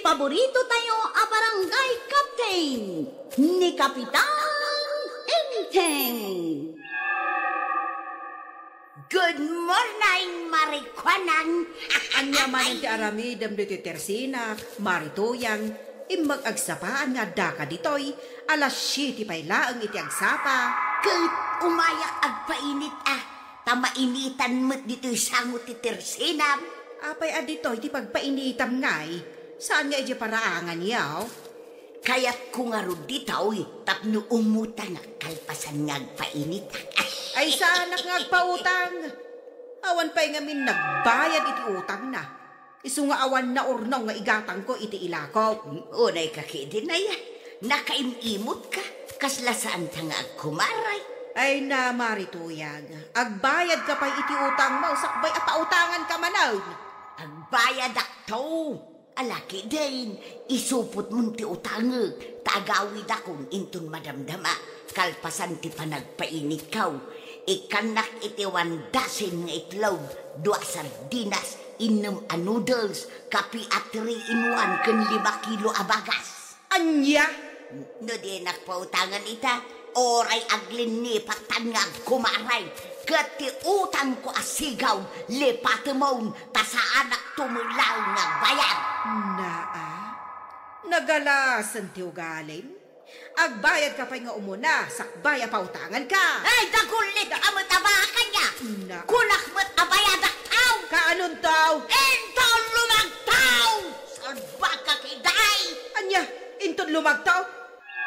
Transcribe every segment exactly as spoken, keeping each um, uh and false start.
Paborito tayo a barangay captain, ni Kapitan Enteng. Good morning, Mari Kuanang. Ania manen ti aramidem ditoy Tersinak, Mari Tuyang, immag agsapaan nga addaka ditoy, alas siete pay laeng iti agsapa. Ket umayak agpainit a, ta mainitan met ditoy sango ti Tersinak. Apay a ditoy ti pagpainitam ngay? Saan nga idiay paraangan yaw? Kayatko ngarud ditoy tapno umutangak kalpasan nga agpainitak. Ay, saanak nga agpautang? Awan pay ngamin nagbayad iti utangna. Isu nga awan naurnong nga igatangko iti ilako. Unay ka ketdin aya, nakaim-imutka, kasla saanta nga agkumaray. Ay na, Mari Tuyang, agbayadka pay iti utangmo, sakbay a pautanganka manen. Agbayadakto. Ala ketdin, isupotmon ti utangek, ta agawidakon inton madamdama, kalpasan ti panagpainitko. Ikkannak iti one dozen nga itlog, dua a sardinas, innem a noodles, kape a three-in-one ken lima kilo a bagas. Ania? No dinak pautangan ita, oray aglinnipat tan nga agkumaray, ket ti utangko a sigaw, lipatemon, ta saanak to met laeng nga agbayad. Naa, nagalasen ti ugalim. Agbayadka pay nga umuna, sakbay a pautanganka. Ay, dagullit ka met a baka ania? Na. Kunak met a bayadak tao. Kaanonto? Inton lumagtaw! Salbaka kiday! Ania, inton lumagtaw?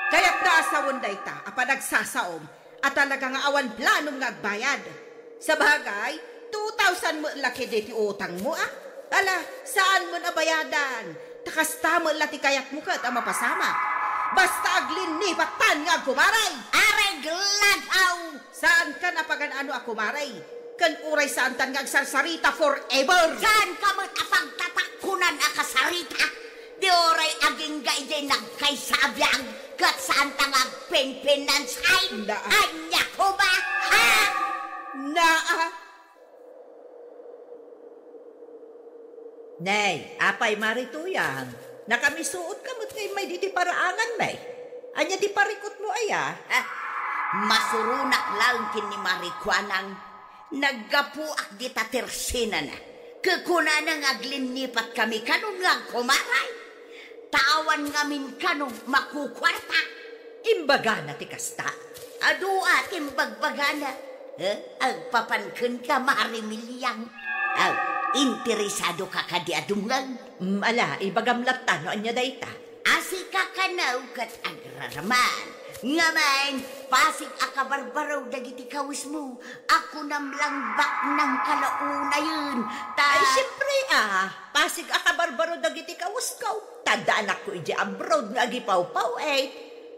Kayatna a sawen dayta a panagsasaom a talaga nga awan planom nga agbayad. Sabagay, two thousand met la ketdi ti utangmo, a? Ala, saanmon a bayadan. Ta kasta met la ti kayatmo ket a mapasamak. Basta aglinnipat tan nga agkumaray. Aregladaw! Saankan a pagan-ano a kumaray. Ken uray saantan nga agsarsarita forever. Saanka met a pagtatakkunan a kasarita. Di uray agingga idiay nagkaysa a biag, ket saanta nga agpinpinansain. Naa. Ania koma? Ha? Naa. Nay, apay Mari Tuyang, nakamisuotka met nga immay ditoy paraanganmi. Ania ti parikutmo aya? Ha? Masuronak laeng ken ni Mari Kuanang. Naggapuak dita tersenana. Kukunana nga aglinnipat kami kano nga agkumaray. Ta awan ngamin kano makukuarta. Imbagana ti kasta. Adu a ti imbagbagana. Eh, agpapan kenka, Mari Miliang. Aw, interesado ka kadi a dumngeg? Mm, ala, ibagam latta no ania dayta. Asika kano ket agraraman. Ngamin, pasig a kabarbaro dagiti kawesmo, a kunam lang baknang kalaunayen, ta— Ay, siempre, a, pasig a kabarbaro dagiti kawesko, ta adda anakko idiay abroad nga agipawpaw-et,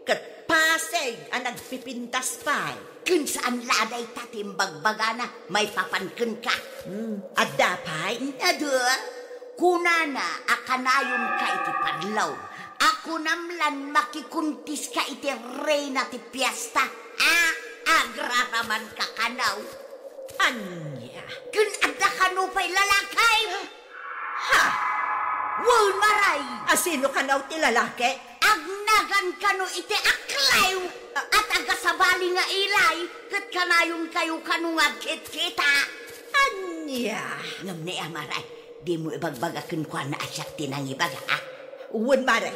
ket pasig a nagpipintas pay. Ken saan la dayta ti imbagbagana maipapan kenka. Hmm, adda pay? Adu, kunana a kanayonka iti parlo, a kunam lan makikuntiska iti reyna ti piesta. A, agraramanka kano. Ania? Ken adda kano pay lalaki? Ha? Wen, Mari. A sino kano ti lalaki? Agnagan kano iti akliw a taga sabali nga ilay, ket kanayonkayo kano nga agkitkita. Ania? Ngem ni a, Mari, dimo ibagbaga kenkuana a siak ti nangibaga, a? Wen, Mari,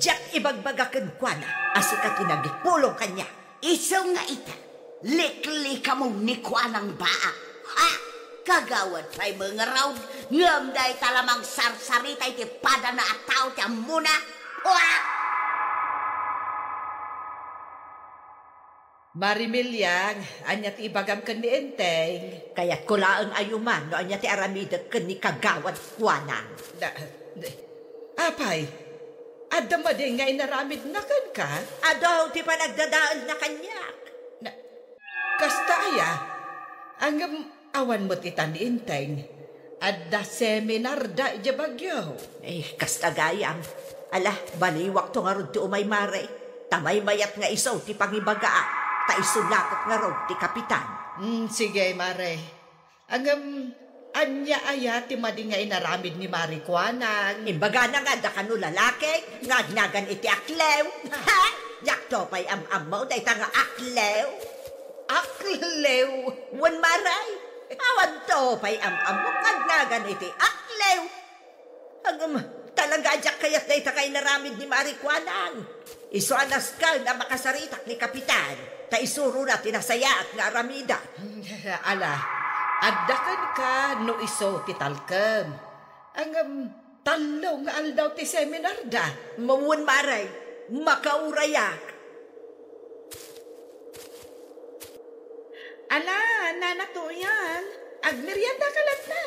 diak ibagbaga kenkuana a sika ti nagipulong kaniak. Isu nga ita, liklikamo ni Kuanang baa. Ha? Kagawad pay mangarud, ngem dayta la mangsarsarita iti padana a tao ti ammona. Pua! Mari Miliang, ania ti ibagam ken ni Enteng? Kayatko laeng a yuman no ania ti aramidek ken ni Kagawad Kuanang. Da-, da-, apay, adda madin nga inaramidna kenka? Adu ti panagdadaelna kaniak. Na, kasta aya? Ngem awan met ita ni Enteng. Adda seminarda idiay Baguio. Eh, kasta gayam. Ala, baliwakto ngarud ti umay, Mari. Ta maymayat nga isu ti pangibagaak. Ta isu laeng ngarud ti kapitan. Mm, sige, Mari. Ngem, Ania aya ti madi nga inaramid ni Mari Kuanang? Imbagana nga adda kano lalaki nga agnagan iti aklew. Ha? Diakto pay am-ammo dayta nga aklew. Aklew? Wen, Mari. Awanto pay am-ammo nga agnagan iti aklew. Agam, talaga a diak kayat dayta nga inaramid ni Mari Kuanang. Isu a nasken a makasaritak ni Kapitan, ta isurona ti nasayaat nga aramida. Ala, adda kenka no isu ti talkem. Ngem, tallo nga aldaw ti seminarda. Wen, Mari, makaurayak. Ala, Nana Tuyang, agmeriendaka latta.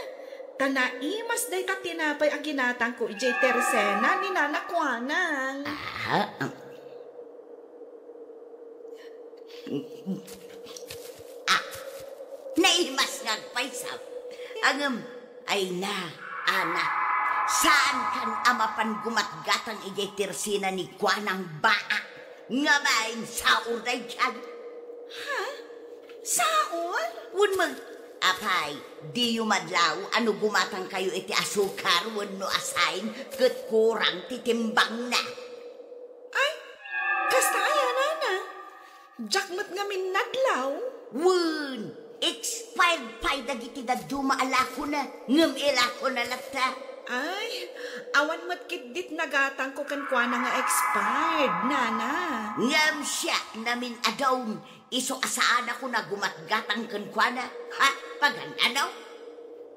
Ta naimas dayta tinapay a ginatangko idiay tersena ni Nana Kuanang. Ah, ah. Ah, naimas nga agpayso. Ngem, ay na, Ana, saankan a mapan gumatgatang idiay tersena ni Kuanang baa. Ngem, ay, saol daydiay. Ha? Saol? Wen met, apay, diyo madlaw a no gumatangkayo iti asukar wenno asin ket kurang ti timbangna. Ay, kasta aya, Nana? Diak met ngamin nadlaw? Wen, expired pay dagiti dadduma a lakona, ngem ilakona latta. Ay, awan met ketdi ti nagatangko kenkuana nga expired, Nana. Ngem siak namin-adun, isu a saanakon a gumatgatang kenkuana. Ha? Pagan-ano?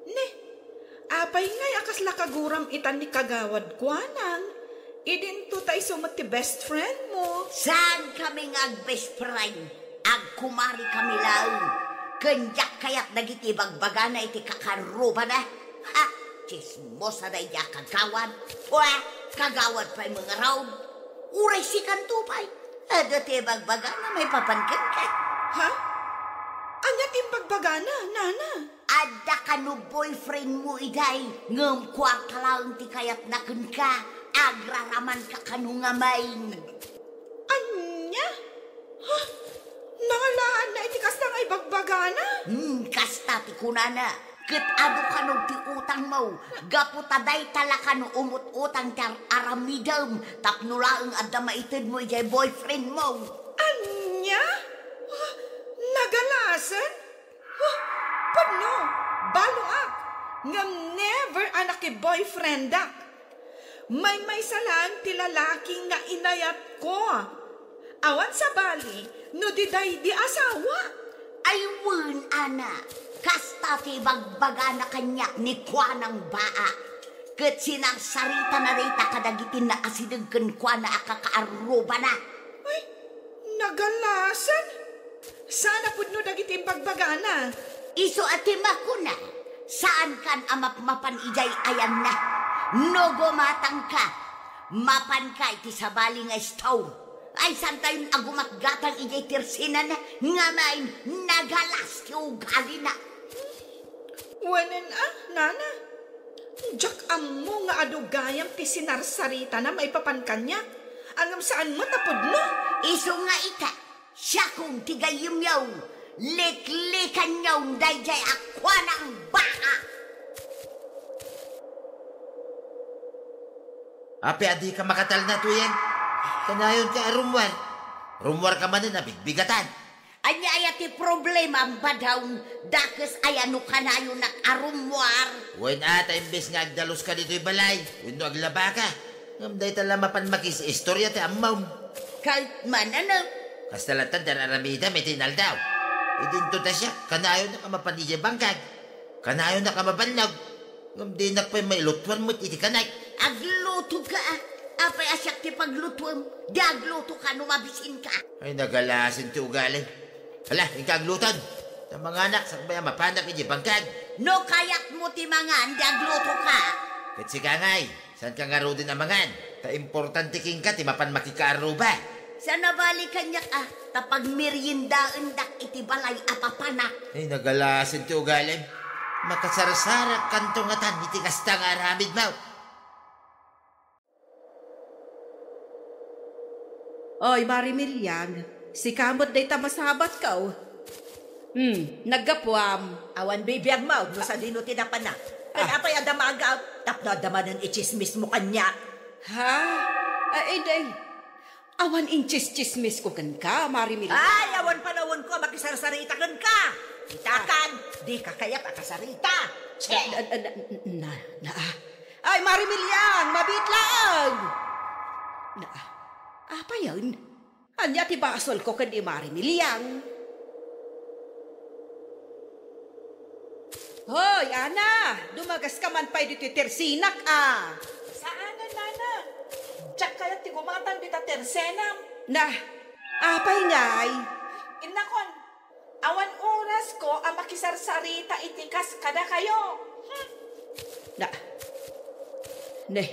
Ne, apay ngay a kasla kaguram itan ni Kagawad Kuanang? Idinto ta isu met ti best friend mo. Saankami nga ag-best friend? Agkumarikami laeng. Ken diak kayat dagiti ibagbagana iti kakarrubana. Ha? Tsismosa daydiay a kagawad. Pua, kagawad pay mangarud. Uray sikanto pay. Adda ti ibagbagana maipapan kenka. Ha? Ania ti imbagbagana, Nana? Adda kano boyfriend mo idiay, ngem kuarta laeng ti kayatna kenka, agraramanka kano ngamin. Ania? Ha? Nangalaanna iti kasta nga ibagbagana? Hmm, kasta ti kunana. Ket adu kano ti utangmo, gapu ta dayta la kano umut-utang ti ar-aramidem tapno laeng adda maitedmo idiay boyfriend mo. Ania? Ha? Nagalasen? Huh, pudno, baloak, ngem never a naki-boyfriendak. Maymaysa laeng ti lalaki nga inayatko. Awan sabali no di daydi asawa. Ay wen, Ana, kasta ti ibagbagana kaniak ni Kuanang baa. Ket sinarsaritana dayta kadagiti naasideg kenkuana a kakaarrubana. Ay, nagalasen? Saan a pudno dagiti imbagbagana? Isu a ti makuna, saankan a mapmapan idiay ayanna. No gumatangka, mapanka iti sabali nga istom. Ay, saantayon a gumatgatang idiay tersenana, ngem nagalas ti ugalina. Wenen a, Nana. Diak ammo nga adu gayam ti sinarsaritana maipapan kaniak. Ngem saan met a pudno? Isu nga ita, siakon ti gayyemyo, liklikanyon daydiay a kuanang baa. Apay a dika makatalna, Tuyang? Kanayonka a rummuar. Rummuarka manen a bigbigatan. Ania aya ti problemam, Badong? Dakes aya no kanayonak a rummuar? Wen a, ta imbes nga agdaluska ditoy balay wenno aglabaka, ngem dayta la mapan makiis-istoria ti ammom. Ket mananep? Kasta latta ti ar-aramidem iti inaldaw. Idinto ta siak, kanayonak a mapan idiay bangkag. Kanayonak a mabannog. Ngem dinak pay mailutuan met iti kanek. Aglutoka, a. Apay a siak ti paglutuem? Di aglutoka no mabisinka. Ay, nagalasen ti ugali. Hala, inka agluton. Ta manganak, sakbay a mapanak iti bangkag. No kayatmo ti mangan, di aglutoka. Ket sika ngay, saanka ngaruden a mangan? Ta importante kenka ti mapan makikaarruba. Saan a bali kaniak a, ta pagmeriendaendak iti balay a papanak. Ay, nagalasen ti ugalim. Makasarsarakanto ngatan iti kasta nga aramidmo. Oy, Mari Miriam, sika met dayta masabatko. Hmm, naggapuam. Awan bibiagmo no sadino ti napanak. Ken Ah. apay a damagam? Tapno adda manen itsismismo kaniak. Ha? Ay, day. Awan intsistsismisko kenka, Mari Mili. Ay, awan panawenko a makisarsarita kenka. Itakan, dika kayat a kasarita. Che! Na, na, na, na, ah. Ay, Mari Miliang, mabiit laeng. Na, ah, apayen? Ania ti basolko ken ni Mari Miliang? Hoy, Ana, dumagaska man pay ditoy tersinak, a. Saanen, Nana. Diak kayat ti gumatang dita tersenam. Na, apay ngay? Innakon, awan orasko a makisarsarita iti kas kadakayo. Hmm. Na, ne,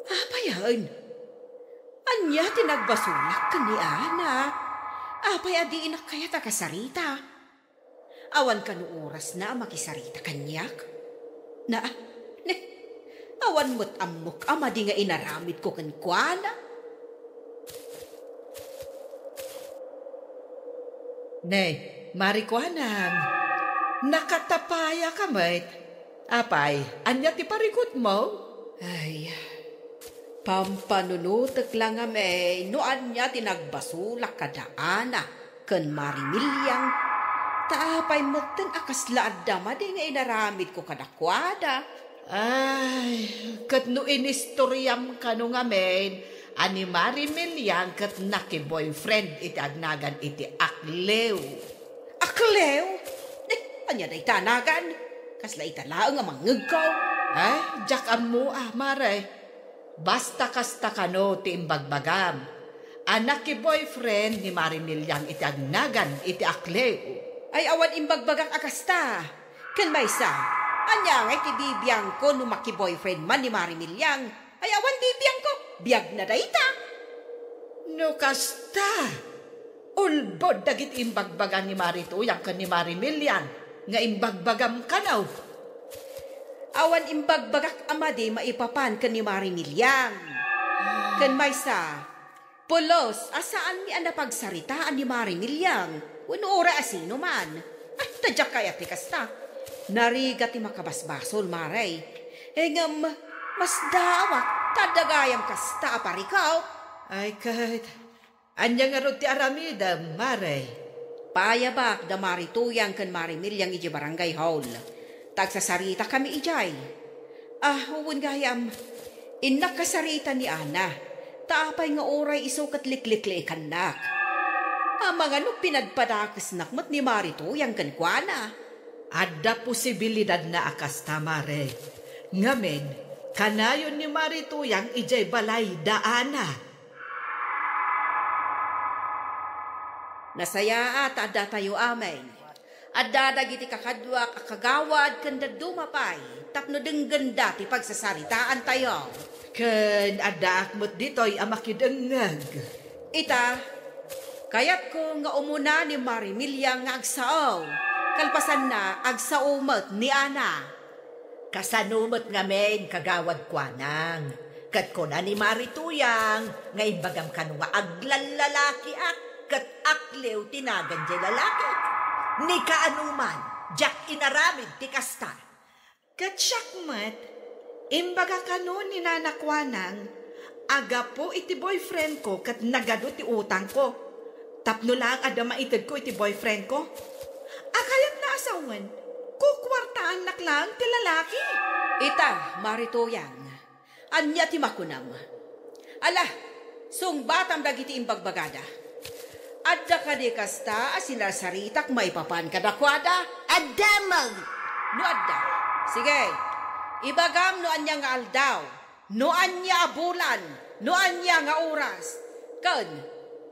apayen? Ania ti nagbasolak ken ni Ana? Apay a dinak kayat a kasarita? Awan kano orasna a makisarita kaniak? Na, ne, awan met ammok a madi nga inaramidko kenkuana? Ne, Mari Kuanang, nakatapayaka met. Apay, ania ti parikutmo? Ay, pampanunotek la ngamin no ania ti nagbasolak kada Ana ken Mari Miliang, ta apay metten a kasla adda madi nga inaramidko kadakuada? Ay, ket no inistoriam kano ngamin a ni Mari Miliang ket nakiboyfriend iti agnagan iti Aklew. Aklew? Eh, ania dayta a nagan? Kasla ita laeng a mangngegko. Ay, diak ammo a, Mare. Basta kasta kano ti imbagbagam a nakiboyfriend ni Mari Miliang iti agnagan iti Aklew. Ay, awan imbagbagak a kasta. Ken maysa, ania ngay ti bibiangko no makiboyfriend man ni Mari Miliang? Ay, awan bibiangko. Biagna dayta. No kasta, ulbod dagiti imbagbaga ni Mari Tuyang ken ni Mari Miliang nga imbagbagam kano. Awan imbagbagak a madi maipapan ken ni Mari Miliang. Ken maysa, pulos a saanmi a napagsaritaan ni Mari Miliang wenno uray a sinoman. Ay, ta diak kayat ti kasta. Narigat ti makabasbasol, Mare. Eh, ngem, masdaawak ta adda gayam kasta a parikut. Ay, ket, ania ngarud ti aramidem, Mare? Payabak da Mari Tuyang ken Mari Miliang idiay barangay hall. Ta agsasaritakami idiay. Ah, wen gayam, innak kasarita ni Ana. Ta apay nga uray isu ket liklikliikannak? Amangan no pinadpadakesnak met ni Mari Tuyang kenkuana. Adda posibilidadna a kasta, Mare. Ngamin, kanayon ni Mari Tuyang idiay balay da Ana. Nasayaat ta addatayo amin. Adda dagiti kakaduak a kagawad ken dadduma pay tapno denggenda ti pagsasaritaantayo. Ken addaak met ditoy a makidengngeg. Ita, kayatko nga umuna ni Mari Miliang nga agsao. Kalpasanna, agsao met ni Ana. Kasano met ngamin, Kagawad Kuanang? Ket kuna ni Mari Tuyang nga imbagam kano nga aglallalakiak ket Aklew ti nagan diay lalaki. Ni kaano man, diak inaramid ti kasta. Ket siak met, imbaga kano ni Nana Kuanang a gapu iti boyfriend ko ket nagadu ti utangko. Tapno laeng adda maitedko iti boyfriend ko. A kayatna a sawen, kukuartaannak laeng ti lalaki. Ita, Mari Tuyang, ania ti makunam? Ala, sungbatam dagiti imbagbagada. Adda kadi kasta a sinarsaritak maipapan kadakuada? Adda man! No adda, sige, ibagam no ania nga aldaw, no ania a bulan, no ania nga oras, ken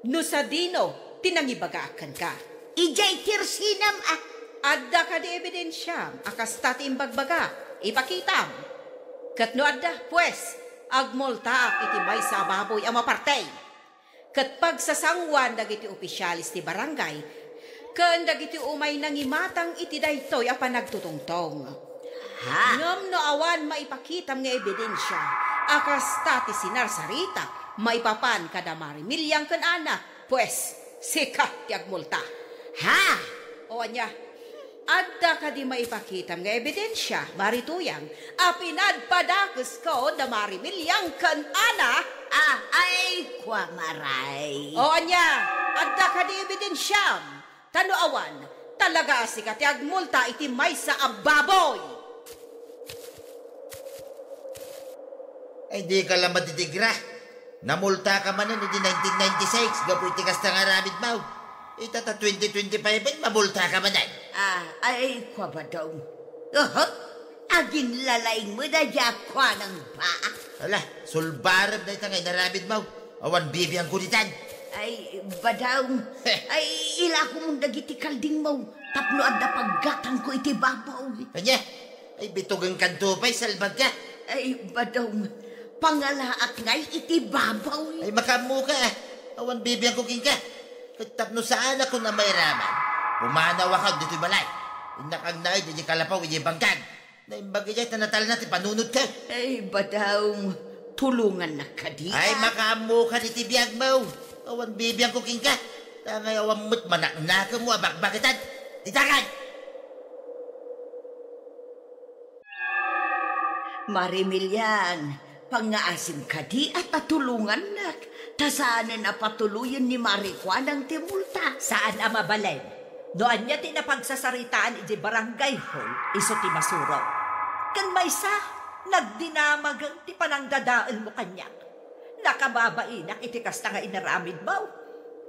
no sadino ti nangibagaak kenka. Idiay tersinam a. Adda kadi ebidensiam a kasta ti imbagbagak? Ipakitam. Ket no adda, pues, agmultaak iti maysa a baboy a maparti. Ket pagsasanguan dagiti opisiales ti barangay ken dagiti umay nangimatang iti daytoy a panagtutungtong. Ha? Ngem no awan maipakitam nga ebidensia a kasta ti sinarsaritak maipapan kada Mari Miliang ken Ana, pues, sika ti agmulta. Ha? O ania, adda kadi maipakitam nga ebidensia, Mari Tuyang, a pinadpadakesko da Mari Miliang ken Ana? Ah, ay, kua, Maray. O ania, adda kadi ebidensiam? Ta no awan, talaga a sika ti agmulta iti maysa a baboy. Ay, dika la madidgra. Namultaka manen idi nineteen ninety-six gapu iti kasta nga aramidmo. Ita ta twenty twenty-five, mamultaka manen. Ah, ay, kua, Badong. Oho, aginlalaing met a diak kuanang ba? Ala, sulbarem dayta nga inaramidmo. Awan bibiangko ditan. Ay, Badong. Heh. Ay, ilakomon dagiti kaldingmo tapno adda paggatangko iti babaw. Ania? Ay, bitugenkanto pay, salbagka. Ay, Badong, pangalaak ngay iti babaw. Ay, makaammoka. Awan bibiangko kenka. Ket tapno saanakon a mairaman, pumanawakon ditoy balay. Innak agnaed iti kalapaw iti bangkag. Naimbag idiay ta natalna ti panunotko. Ay, Badong, tulongannak kadi, Ay, ah. Makaammoka iti biagmo. Awan bibiangko kenka. Tangay awan met manaknakemmo a bakbaketan. Ditakay! Mari Miliang, pangngaasim kadi a ta tulongannak, ta saanen a patuloyen ni Mari Kuanang ti multa. Saan a mabalin. No ania ti napagsasaritaan idiay barangay hall, isu ti masurot. Ken maysa, nagdinamagen ti panangdadaelmo kaniak. Nakababainak iti kasta nga inaramidmo.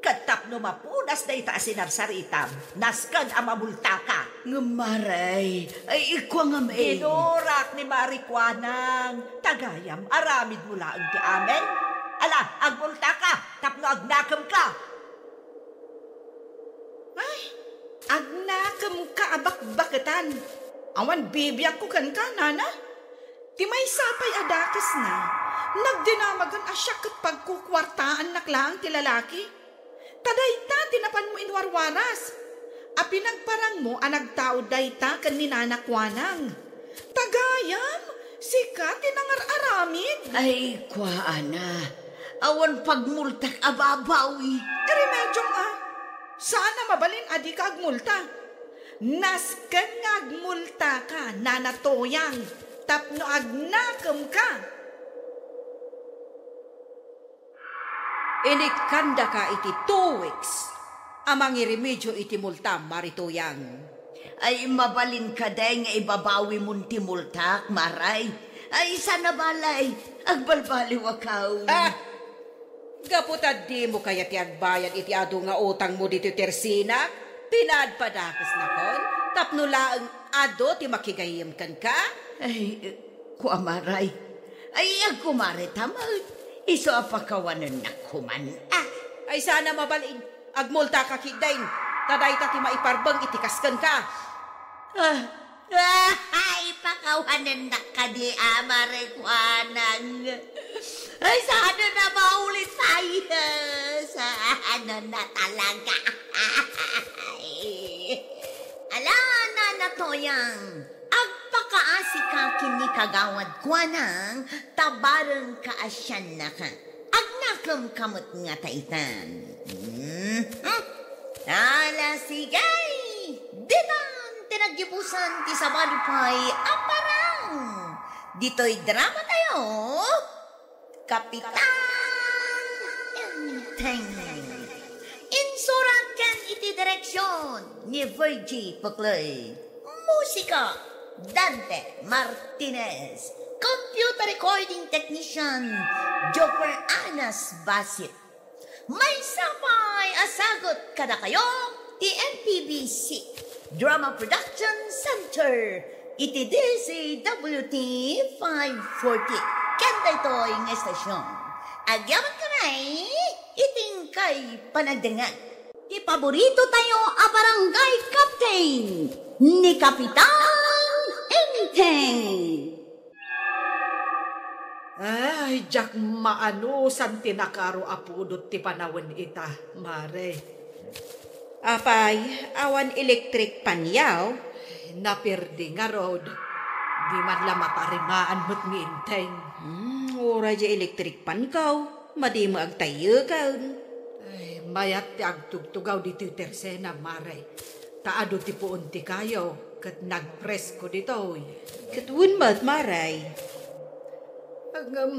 Ket tapno mapunas dayta a sinarsaritam, nasken a mamultaka. Ngem, Mari, ay, ikua ngamin. Binurak ni Mari Kuanang, ta gayam, aramidmo laeng ti amin. Ala, agmultaka tapno agnakemka. Ay, agnakemka a bakbaketan. Awan bibiangko kenka, nana. Ti maysa pay a dakesna, nagdinamagen a siak ket pagkukuartaannak laeng ti lalaki. Ta dayta ti napanmo inwarwaras a pinagparangmo a nagtaud dayta ken ni Nana Kuanang. Ta gayam, sika ti nangar-aramid. Ay, kua, Ana, awan pagmultak a babawi. Iremediom a, saan a mabalin a dika agmulta. Nasken nga agmultaka, Nana Toyang, tapno agnakemka. Inikkandaka iti two weeks a mangiremedio iti multam, Mari Toyang. Ay, mabalin kadi nga ibabawimon ti multak, Maray? Ay, saan a balay, agbalbaliwakon. Ah! Gapu ta dimo kayat ti agbayad iti adu nga utangmo ditoy tersinak, pinadpadakesnakon tapno laeng adu ti makigayyem kenka? Ay, kua, Maray. Ay, agkumareta met. Isu a pakawanennak koman. Ah! Ay, saan a mabalin, agmultaka ketdin, ta dayta ti maiparbeng iti kas kenka. Ah, Ay, pakawanennak kadi a Mari Kuanang. Ay, saan a maulit pay. Saan a talaga. Ala, Nana Toyang, agpakaasika ken ni Kagawad Kuanang, ta bareng kaasiannaka. Agnakemka met ngata itan. Mhm. Ala, sige! Ditan ti naggibusan ti sabali pay a parang ditoy dramatayo, Kapitan Enteng. Insurat ken iti direksion ni Virgie Pucloy. Musika, Dante Martinez. Computer recording technician, Joper Anas Basit. Maysa pay a sagut kadakayo ti M P B C Drama Production Center iti D Z W T five forty. Ken daytoy nga estasion, agyamankami iti inkay panagdengngeg. Ti paborito tayo a barangay captain, ni Kapitan Enteng. Ay, diak maano san ti nakaro a pudot ti panawen ita, Mare. Apay, awan electric fan yaw? Napirdi ngarud. Di man la maparimaan met ni Enteng. Hmm, uray di electric fan kaw, madi met agtayyeken. Ay, mayat ti agtugtugaw ditoy tersena, Mare. Ta adu ti puon ti kayo, ket nagpresko ditoy. Ket wen met, Maray. Ngem,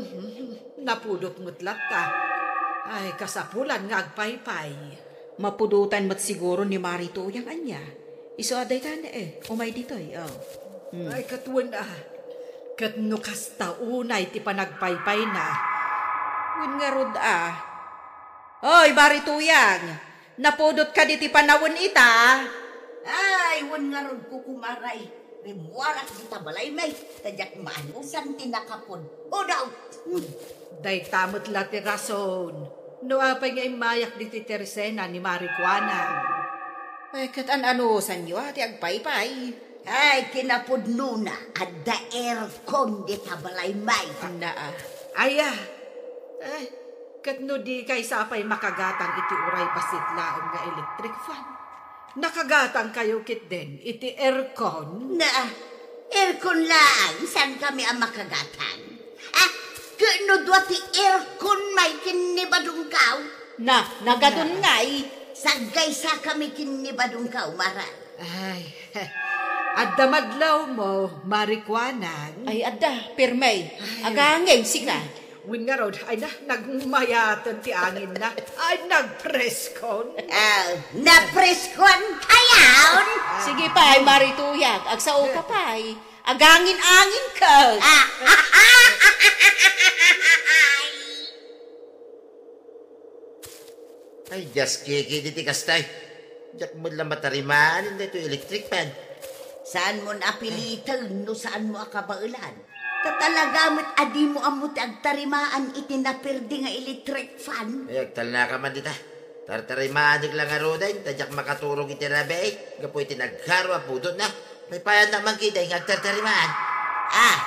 napudot met latta. Ay, kasapulan nga agpaypay. Mapudotan met siguro ni Mari Tuyang ania. Isu a daytan, eh, umay ditoy, oh. Hmm. Ay, ket wen, ah. Ket no kasta unay ti panagpaypayna. Wen ngarud, ah. Oy, Mari Tuyang, napudot kadi ti panawen ita? Ay, wen ngarud, Kukumaray. Rimmuarak dita balaymi, ta diak maanusan ti nakapud. Udaw! Dayta met la ti rason. No apay nga immayak diti tersena ni Mari Kuanang? Ay, ket an-anusanyo a ti agpaypay? Ay, kinapudnona, adda aircon dita balaymi. Naa. Aya. Ay, ket no dikay sa pay makagatang iti uray bassit laeng nga electric fan? Nakagatangkayo ketdin iti aircon? Na, aircon laeng, saan kami a makagatang? Ah, ket no dua ti aircon may ken ni Badongkaw? Na, nagadun ngay. Saggaysa kami ken ni Badongkaw, Maray. Ay, adda madlawmo, Mari Kuanang? Ay, adda, pirmi. Ay. Agangin, sika. Wen ngarud, ay na, nagmayaten ti anginna. Ay, nagpreskon. Ah, napreskon kayon? Sige pay, Mari Tuyang, agsao ka pay. Agangin-angin ka. Ah. Ay, diak kikidi ti kasta. Diak met la matarimaan daytoy electric fan. Saanmon a piliten no saanmo a kabaelan. Ta talaga met a dimo ammo ti agtarimaan iti naperdi nga electric fan. Ay, agtalnaka man dita. Tartarimaanek la ngaruden, ta diak makaturog iti rabii, gapu iti nagkaro a pudotna. Paypayannak man ketdi nga agtartarimaan. Ah,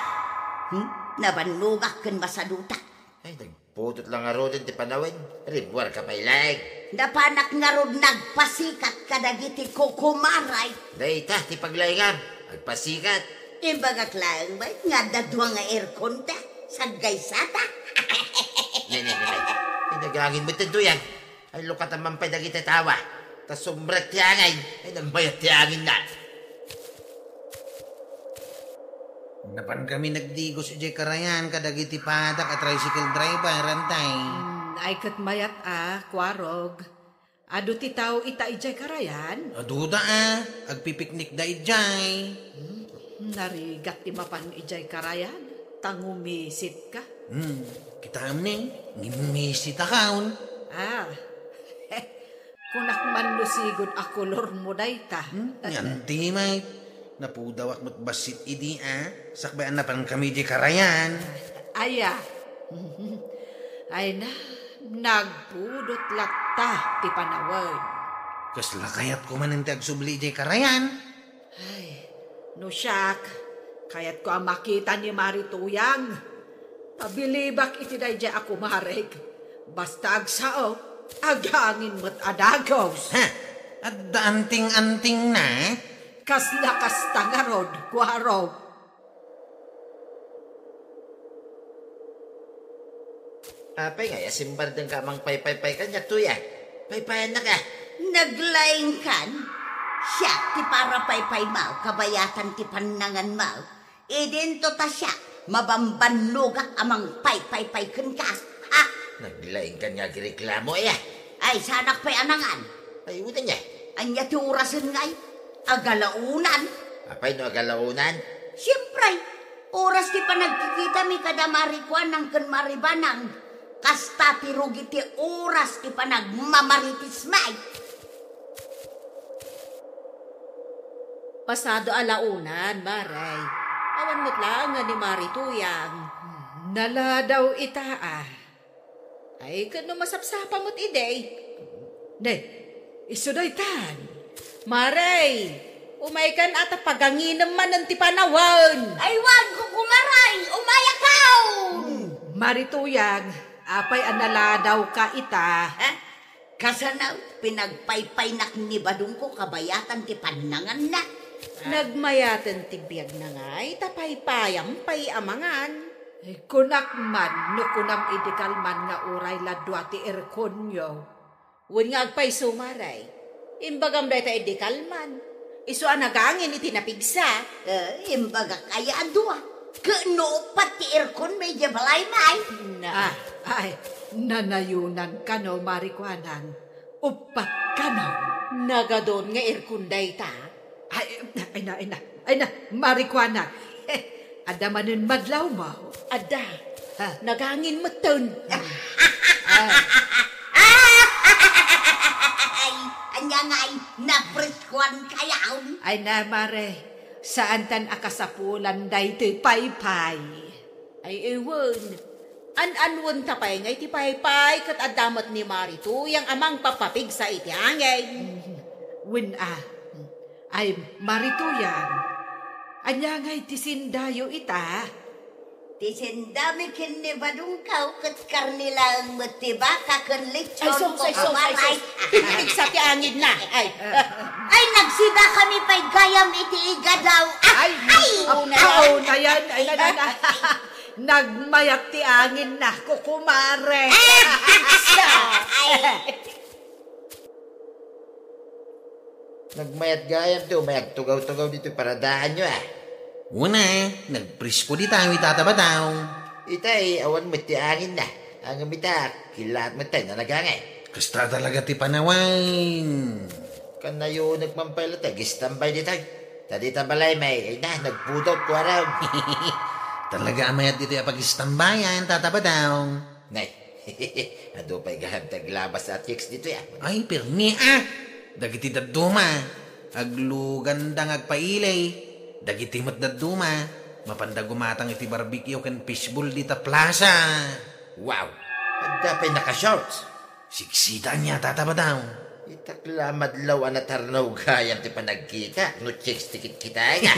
hmm? Nabannogak ken masadutak. Ay, nag- Pudot la ngaruden ti panawen, rimmuarka pay laeng. Napanak ngarud nagpasikat kadagiti kukumaray. Dayta ti paglaingam, agpasikat. Imbagak laeng met nga adda dua nga aircon ta, saggaysata. Ne, ne, ne, ne. Ay, nagangin met ti duyan. Ay, lukatan man pay dagiti tawa. Ta sumrek ti angin. Ay, nagmayat ti anginna. Napan kami nagdigos idiay karayan kadagiti padak a tricycle driver, antay. Hmm, ay ket mayat a, Kuarog. Adu ti tao ita idiay karayan? Aduda a, agpipiknikda idiay. Hmm, narigat ti mapan idiay karayan, ta ngumisitka. Hmm, kitaem ni, ngimmisitakaon. Ah, kunak man no sigud a kolormo dayta. Hmm, yan ti may. Napudawak met bassit idi a, sakbay a napan kami di karayan. Aya. Ay na, nagpudot latta ti panawen. Kasla kayatko manen ti agsubli di karayan. Ay, no siak, kayatko a makita ni Mari Tuyang. Pabilibak iti daydiay a kumarek. Basta agsao, agangin met a dagus. Ha? Adda anting-antingna? Kasla kasta ngarud, Kuarog. Apay ngay a simbardengka a mangpaypaypay kaniak, Tuyang? Paypayannaka. Naglaingkan? Siak ti parapaypaymo, kabayatan ti pannanganmo. Idinto ta siak, mabambannogak a mangpaypaypay kenka. Ah! Naglaingkan nga agreklamo, aya? Ay, saanak pay a nangan. Ay, uda niya. Ania ti orasen ngay? Agalaonan. Apay no agalaonan? Siempre, oras ti panagkikitami kada Mari Kuanang ken Mari Banang. Kasta ti rugi ti oras ti panagmamarites, may. Pasado a laonan, Maray. Awan met laeng nga ni Mari Tuyang. Naladaw ita, a. Ay, ket no masapsapa met idi. Ne, isu daytan. Maray, umaykan a ta paganginem manen ti panawen. Ay, wen, kukumaray, umayakaw! Hmm, Mari Tuyang, apay a naladawka ita? Ha? Kasano, pinagpaypaynak ni Badongko kabayatan ti pannanganna. Nagmayaten ti biagna ngay, ta paypayam pay a mangan. Ay, kunak man, no kunam idi kalman nga uray la dua ti airconyo. Wen nga agpayso, Maray. Imbagam dayta idi kalman. Isu a nagangin iti napigsa. Eh, imbagak aya a dua. Ket no uppat ti aircon, medyo balay may. Na. Ah, ay, nanayunan kano, Mari Kuanang. Uppat kano. Nagadon nga aircon dayta? Ay, ay na, ay na, ay na, Mari Kuanang. Adda manen madlaw mo? Adda. Ha? Nagangin metten. Ah. Ay, anya ngay, napreskuan kayaw? Ay na, Mare, saantan a kasapulan daytoy paypay. Ay, ewan. An-anwen ta pay ngay ti paypay ket adda met ni Mari Tuyang a mangpapapigsa iti angin. Wen a. Ay, Mari Tuyang, ania ngay ti sindayo ita? Ti sendami ken ni Badongkaw ket karne laeng met ti baka ken lechon. Ay, sus, ay, sus, ay, sus. Pinigsa ti angin na. Ay. Ay, nagsida kami pay gayam iti igadaw. Ay, ay, una yan. Ay, na, na, na. Nagmayat ti angin na, kukumare. Ay, pinigsa. Ay. Nagmayat gayam ti umay agtugaw-tugaw ditoy paradaanyo, a. Una, nagpresko dita, wi, Tata Badong. Itay, awan met ti angin na. Ngem ita, kilaat met tay na nagangay. Kasta talaga ti panawen. Kanayonek man pay la ta agistambay ditoy. Ta dita balay may, ay na, nagpudot, kuarag. Talaga a mayat ditoy a pagistambayan, Tata Badong. Nay, adu pay gayam ti aglabas a chicks ditoy, a. Ay, pirmi, a. Dagiti dadduma, agluganda nga agpaili. Dagiti met dadduma, mapanda gumatang iti barbecue ken fishball dita plaza. Wow! Adda pay naka-shorts. Siksita ania, Tata Badong. Itak la madlaw a natarnaw gayam ti panagkita, no chicks ti kitkitaek, a.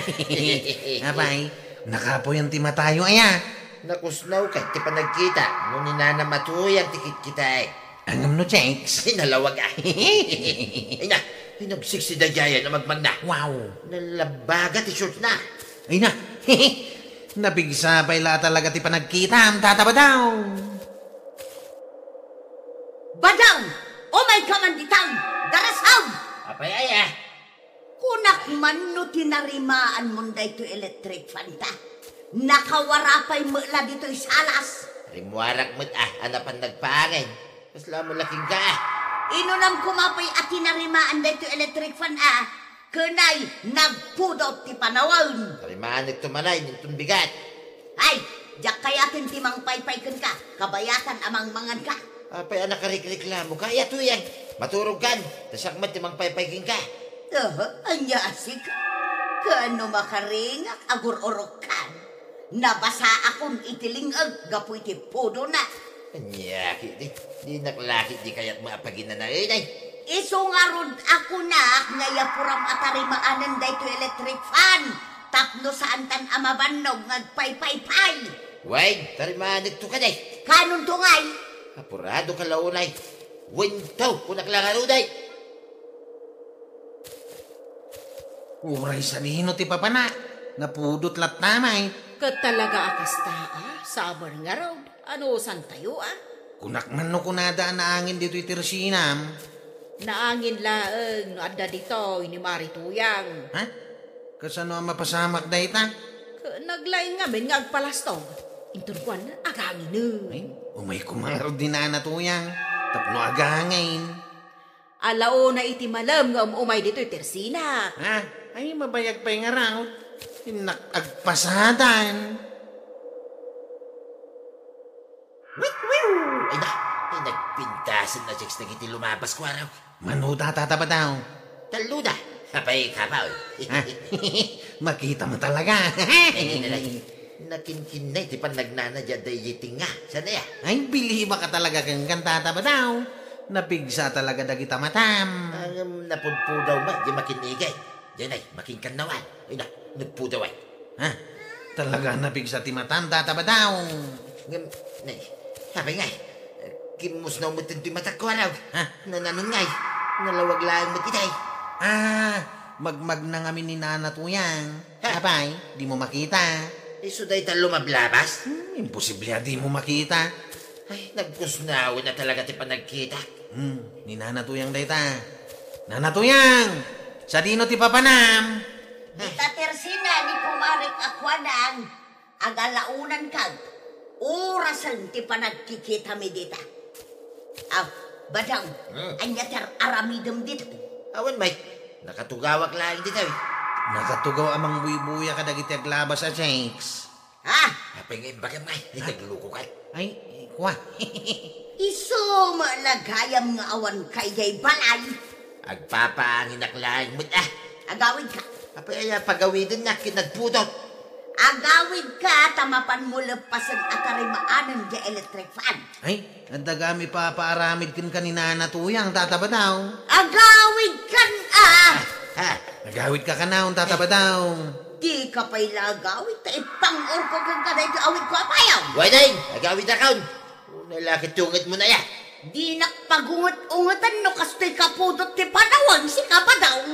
Apay, nakapuyan ti matayo, aya? Nakusnaw ket ti panagkita, no ni Nanam a Tuyang ti kitkitaek. Ngem no chicks? Ay, nalawag, a. Ay na, ay, nagsiksi daydiay a magmagna. Wow. Nalabaga ti shorts na. Ay na, napigsa pay la talaga ti panagkitam, Tata Badong. Badong! Umayka man ditoy! Darasaw! Apay aya? Kunak man no tinarimaanmon daytoy electric fan ta. Nakawara pay met la ditoy salas. Rimmuarak met, a, a napan nagpaangin. Kasla mo la kenka, a. Inunam koma pay a tinarimaan daytoy electric fan, a. Ken ay, nagpudot ti panawen. Tarimaanekto man ay, inton bigat. Ay, diak kayaten ti mangpaypay kenka, kabayatan a mangmanganka. Apay a nakarikreklamoka, aya Tuyang? Maturogkan, ta siak met ti mangpaypay kenka. Aha, ania a sika? Kaano makaringak, agur-urokkan? Nabasaakon iti ling-eg gapu iti pudona. Ania ketdi, dinak la ketdi kayatmo a paginanaenay. Isu ngarud a kunak nga iyapuram a tarimaanen daytoy electric fan tapno saantan a mabannog nga agpaypaypay. Wen, tarimaanek to kadi. Kanonto ngay? Apurado ka la unay. Wen to, kunak la ngarud ay. Uray sadino ti papana, napudot latta may. Ket talaga a kasta, a, saber ngarud, anusantayo, a? Kunak man no kunada a naangin ditoy ti resinam. Naangin laeng no adda ditoy ni Mari Tuyang. Ha? Kasano a mapasamak dayta? Ket naglaing ngamin nga agpalastog. Inton kuan, aganginen. Ay, umay koma ngarud ni Nana Tuyang, tapno agangin. Ala unay iti malem nga um-umay ditoy ti resinam. Ha? Ay, mabayag pay ngarud. Innak agpasadan. Wiw, wiw! Ay na, ay nagpintasen na chicks dagiti lumabas, kuarog. Mano ta, Tata Badong? Tallo da. Apay, kapaw. Ha? Makita mo talaga. Ay, nay, nay, nay. Nakinkinay ti pannagnana diay daydi tinga. Saan aya? Ay, bilibak ka talaga kenkan, Tata Badong. Napigsa talaga dagita matam. Ngem napudpudaw met, di makinnigay. Diay nay, makinkannaway. Ay na, nagpudaw ay. Ha? Talaga napigsa ti matam, Tata Badong. Ngem, nay, apay ngay, kimmusnaw met ti matak, kuarog. Ha? Nananon ngay, nalawag laeng met itay. Ah, magmagna ngamin ni Nana Tuyang. Ha? Apay, di mo makita? Isu dayta lumablabas? Hmm, imposible a di mo makita. Ay, nagkusnawen na talaga ti panagkita. Hmm, ni Nana Tuyang dayta. Nana Tuyang! Sadino ti papanam? Dita tersina ni kumarek a kuanang, agalaonanka. Orasen ti panagkikitami dita. Aw, Badong, Hmm. ania ti ar-aramidem dita? Awan, Mike. Nakatugawak laeng dita, eh. Nakatugaw a mangbuybuya kadagiti aglabas a chicks. Ha? Apay nga imbagam, Mike? Nagluko ka? Ay, kua. Isu met la gayam nga awanka idiay balay. Agpapaanginak laeng met, ah. Agawidka. Apay aya pagawidennak ket nagpudot? Agawidka ta mapanmo leppasen a tarimaanen diay electric fan. Ay, adda gayam ipapaaramid kenka ni Nana Tuyang, Tata Badong. Agawidkan, ah! Ha? Agawidka kanayon, Tata Badong. Dika pay la agawid ta ipang-urko kenka daytoy awidko a payong. Wen, agawidakon. Unay la ket ungetmo aya. Dinak pagunget-ungeten no kastoy kapudot ti panawag, sika, Badong.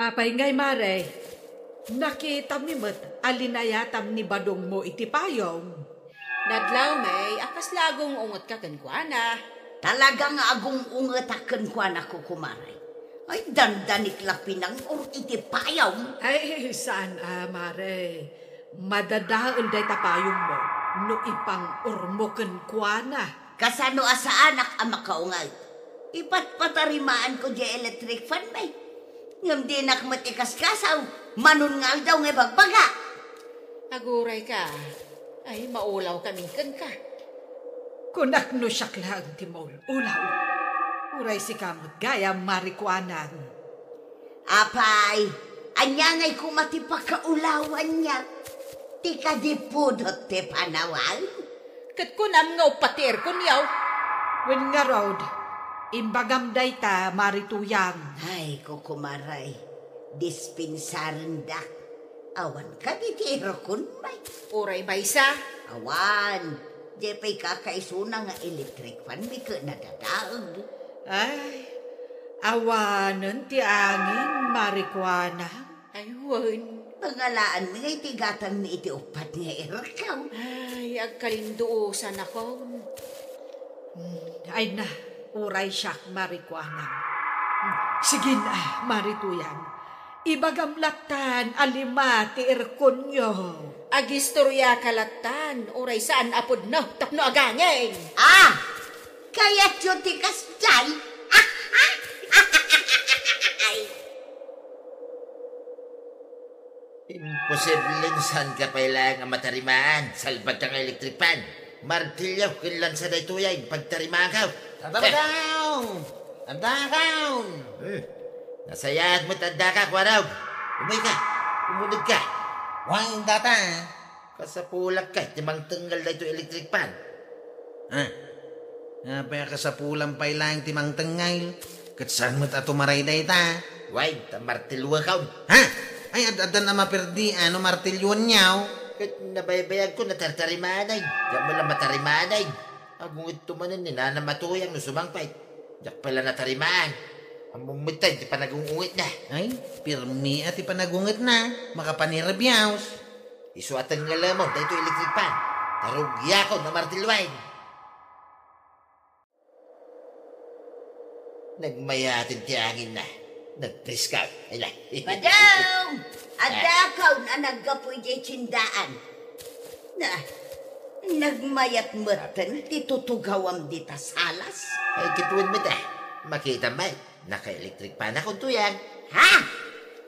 Apay ngay, Mare? Nakitami met a linayatam ni Badongmo iti payong. Nadlaw, May, a kasla agung-ungetka kenkuana. Talaga nga agung-ungetak kenkuana, kukumare. Ay, dandanik la pinang-ur iti payong. Ay, saan a, Mare. Madadael dayta payongmo no ipang-urmo kenkuana. Kasano a saanak a makaunget? Ipatpatarimaanko diay electric fan, May. Ngem dinak met ikaskasaw, manon nga aldaw nga ibagbaga. Agurayka, ay maulawkamin kenka. Kunak no siak laeng ti maul-ulaw. Uray sika met gayam, Mare Kuanang. Apay, ania ngay koma ti pakaulawanyo? Ti kadi pudot ti panawag? Ket kunam nga uppat ti airconyo. Wen ngarud, imbagam dayta, Mare Tuyang. Ay, kukumare, dispensarendak. Awan kadi ti aircon, May? Uray maysa? Awan. Diay pay kakaisuna nga electric fan mi ket nadadael. Ay, awanen ti angin, Mare Kuanang. Ay, wen. Pangalaanmi nga iti gatangmi iti uppat nga aircon. Ay, agkalinduosanakon. Hmm, ay na, uray siak, Mare Kuanang. Hmm, sige na, Mare Tuyang. Ibagam lattan a lima ti airconyo. Agistoryaka lattan, uray saan a pudno tapno agangin. Ah! Kayatyo ti kasdiay? Imposibleng saanka pay laeng a matarimaan, salbagka nga electric fan. Martilyo ken lansa daytoy a impagtarimaanko. Tata Badong! Adda ka! Eh, nasayaat met addaka, kuanaw. Umayka, umunegka. Wen, Tata. Kasapulak ka, ti mangtengngel daytoy electric fan. Ah, apay a kasapulan pay laeng ti mangtengngel? Ket saan met a tumaray dayta? Wen, ta martilyokon. Ha? Ay, ad-addan a maperdi, no martilyonyo? Ket nabaybayagko, natartarimaanay. Diak met la matarimaanay. Agungetto manen ni Nanam a Tuyang no sumangpet. Diak pay la natarimaan. Ammom met ti panagung-ungetna. Ay, pirmi a ti panagungetna. Makapanirabiaus. Isu a tengngelemon daytoy electric fan. Ta rugiakon a martilyoen. Nagmayaten ti anginna. Nagpriskaw. Ay, la. Badong! Addakaon a naggapu idiay tiendaan. Na, nagmayat metten ti tutugawam dita salas. Ay, ket wen met, ah. Makitam met. Naka-electric fan akon, Tuyang. Ha?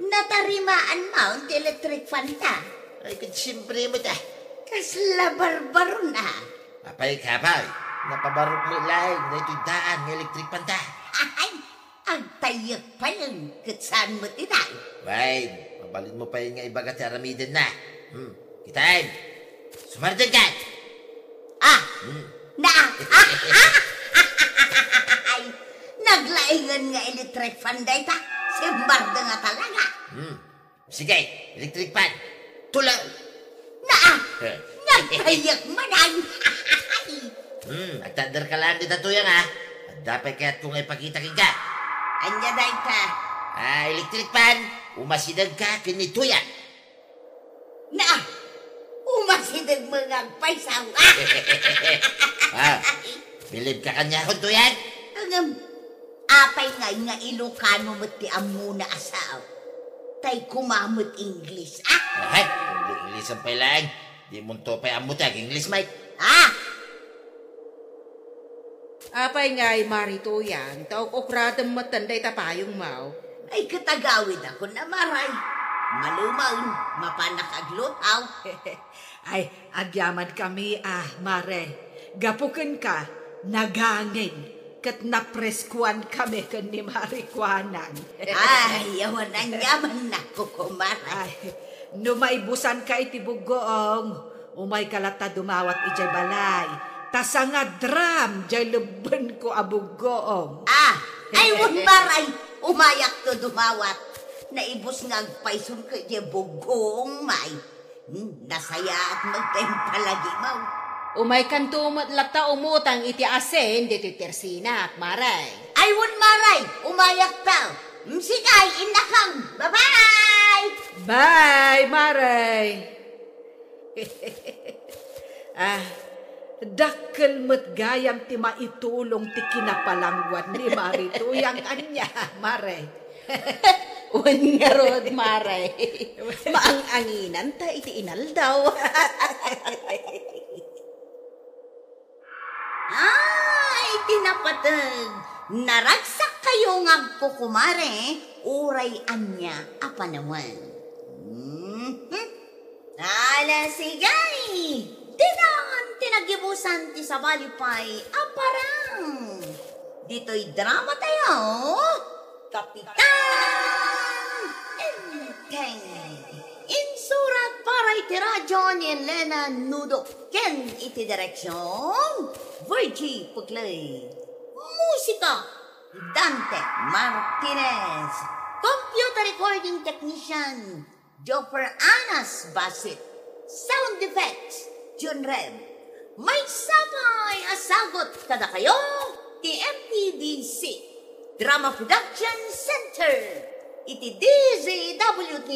Natarimaan maon ti electric fan ta? Ay, ket siempre met, ah. Kasla barbaron, ah. Apay, kapay. Napabarok met laeng daytoy daan nga electric fan ta. Ay, agtayyek payen, ket saan met ita? Wen, mabalinmo payen nga ibaga ti aramidenna. Hmm, kitaem. Sumardengka! Ah! Hmm. Na, ah, ah, ah, ay, naglaingen nga electric fan dayta. Simbardeng a talaga. Hmm. Sige, electric fan. Tulo. Na, ah, Eh. nagtayyek manen. Hmm, agtadderka laeng dita, Tuyang, ah. Adda pay kayatko nga ipakita kenka. Ania dayta? Ah, electric fan, umasidegka ken ni Tuyang. Na, umasideg met nga agpaysaw. Ah, bilibka kaniakon, Tuyang? Ngem, Apay ngay nga Ilocano met ti ammona a sao? Tay kuma met English, ah? Ay, English pay laeng. Dimonto pay ammo ti ag-English, Mike. Ah! Apay ngay, Mari Tuyang, ta uk-ukradem metten dayta payongmo? Ay, ket agawidakon a, Maray. Malemen, mapanak aglutaw. Ay, agyamankami a, Mare. Gapu kenka, nagangin, ket napreskuankami ken ni Mari Kuanang. Ay, awan aniamannak, Kuko Maray. Ay, no maibusanka iti buggoong, umayka latta dumawat idiay balay. Ta sangadram diay lebbenko a buggoong. Ah, ay, wen, Maray, umayakto dumawat. Naibus nga agpayson ket diay buggoong, May. Hmm, nasayaat met ti impalagimaw. Umaykanto met latta umutang iti asin ditoy tersinak, Maray. Ay, wen, Maray, umayakto. Hmm, sige, innakam. Bye-bye! Bye, Maray. Ah, dakkel met gayam ti maitulong ti kinapalangguan ni Mari Tuyang ania, Maray. Wen ngarud, Maray. Maang-anginanta iti inaldaw. Ay, ti napateg, naragsakkayo nga agkukumare, uray ania a panawen. Mhm. Ala, sige! Dinan ti nagibusan ti sabali pay a parang. Ditoy drama tayo, Kapitan Enteng. Insurat para iti radyo ni Elena Nudo ken iti direksyon, Virgie Puclay. Musika, Dante Martinez. Computer recording technician, Joffer Anas Basit. Sound effects, Jun Rem. Maysa pay a sagut kadakayo ti M P D C Drama Production Center iti D Z W T